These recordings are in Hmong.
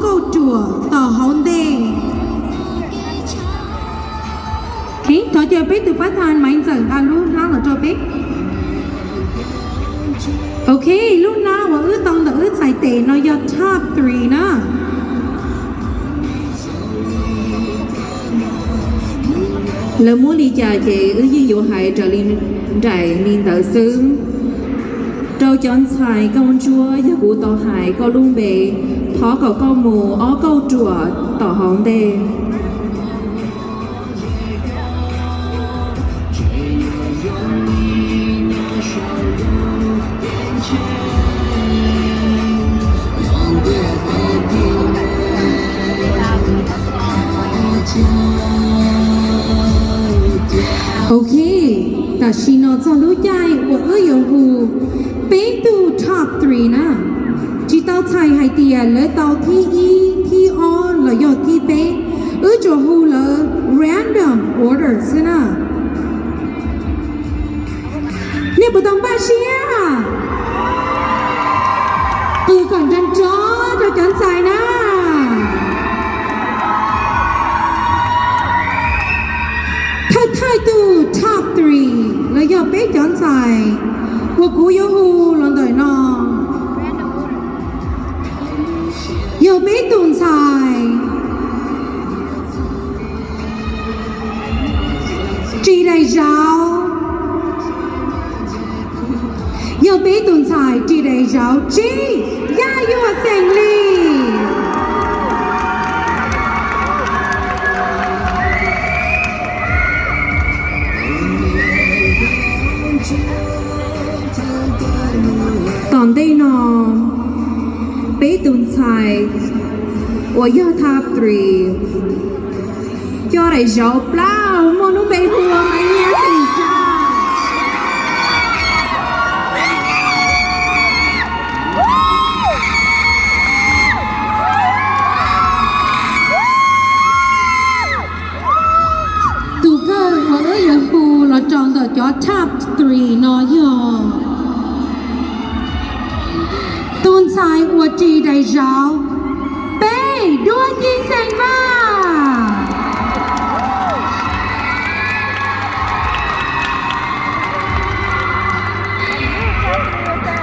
Kauj Ruam tom hauv ntej. Ok, thov caw peb tus pab thas Maiv Ntxawm nqa lub hnab los rau peb. Ok, lub hnab uas wb tau ntawm wb txhais tes no yog top three na. Lawv muab li cas ces wb yeej yuav hais raws li nraim li ntawd xwb. Rau cov ntxhais nkauj ntsuab, yog kuv tau hais koj lub npe, thov kom koj mus ob kauj ruam tom hauv ntej. Ok, tam sim no txog lub caij uas wb yuav hu peb tug top three na. Tsis tau txhais hais tias lawv tau thib ib, thib ob los yog thib peb, wb tsuas hu lawv random order xwb na. Nej puas tau npaj siab? Qw kom nrov nrov rau cov ntxhais na. Thawj thawj tus top three los yog peb cov ntxhais uas kuv yuav hu los ntawm no yog peb tus ntxhais Tsis Daim Zauv, yog peb tus ntxhais Tsis Daim Zauv Tsib Yaj Yuam Xeem Lis. Tom ntej no, peb tus ntxhais uas yog top three, Coj Daim Zauv Plaub, muaj lub npe hu ua Maiv Nyiaj Xeem Haj. Tus kawg uas wb yuav hu los rau ntawm cov top three no yog tus ntxhais uas Tsis Daim Zauv Peb, Duab Ci Xeem Vaj.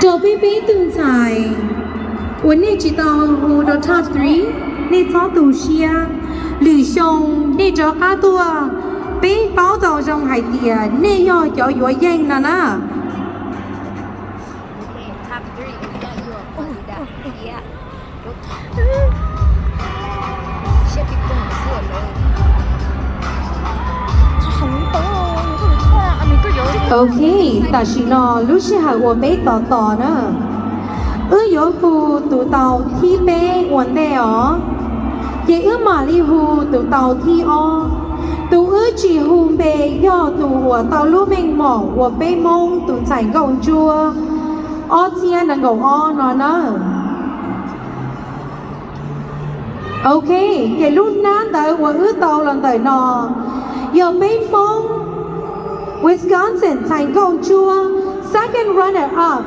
Rau peb peb tus ntxhais uas nej tsis tau hu rau top three, nej txhob tu siab. Lwm xyoo nej rov qab tuaj, peb paub tau zoo hais tias nej yog cov yuav yeej no na. Ok, tam sim no lub sij hawm uas peb tos tos na, wb yuav hu tus tau thib peb ua ntej os, ces wb mam li hu tus tau thib ob. Tus wb tsis hu npe yog tus uas tau lub meej mom uas peb Hmoob tus ntxhais nkauj ntsuab ob txhiab nees nkaum ob no na. Ok, ces lub hnab ntawd uas wb tau los ntawm no yog peb Hmoob Wisconsin ntxhais nkauj ntsuab second runner up.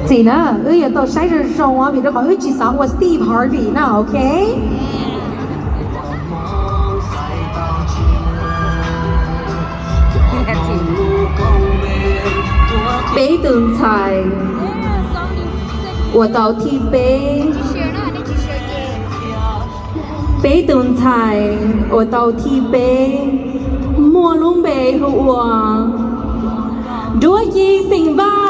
Txim na, wb yuav tau saib zoo zoo vim rau qhov wb tsis xav ua Steve Harvey na, ok. Peb tus ntxhais uas tau thib peb, peb tus ntxhais uas tau thib peb muaj lub npe hu ua Duab Ci Xeem Vaj.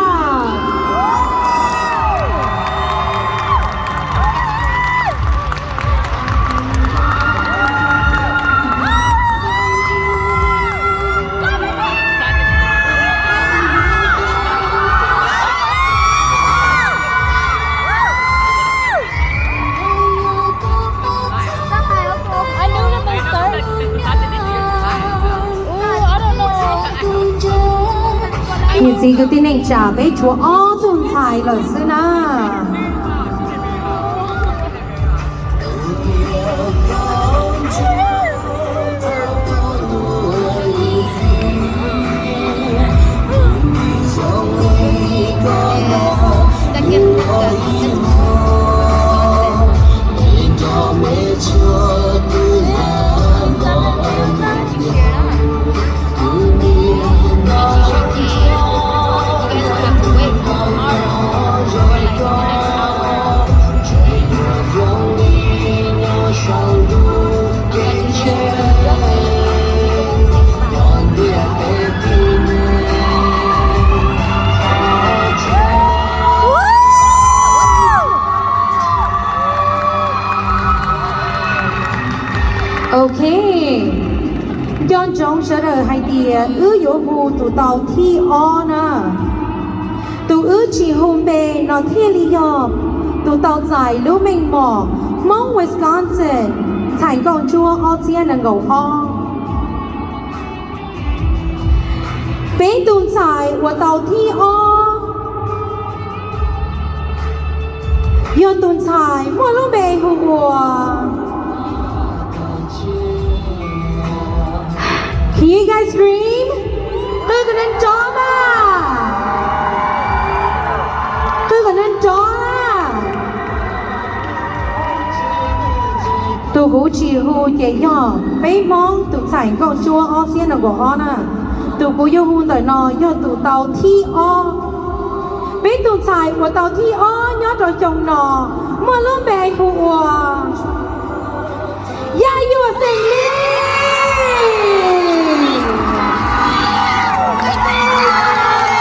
Niam txiv kwv tij neej tsa, peb tshuav ob tug ntxhais lawm xwb na. Ok, nco ntsoov sawv daws hais tias wb yuav hu tus tau thib ob na. Tus wb tsis hu npe no thiaj li yog tus tau txais lub meej mom Hmoob Wisconsin txhais nkauj ntsuab ob txhiab nees nkaum ob. Peb tus ntxhais uas tau thib ob yog tus ntxhais muaj lub npe hu ua Can you guys scream? Qw kom nrov mas. Qw kom nrov na. Tus kuv tsis hu ces yog peb Hmoob tus txhais nkauj ntsuab ob txhiab nees nkaum ob na. Tus kuv yuav hu ntawm no yog tus tau thib ob. Peb tus ntxhais uas tau thib ob nyob rau xyoo no muaj lub npe hu ua Yaj Yuam Xeem Lis.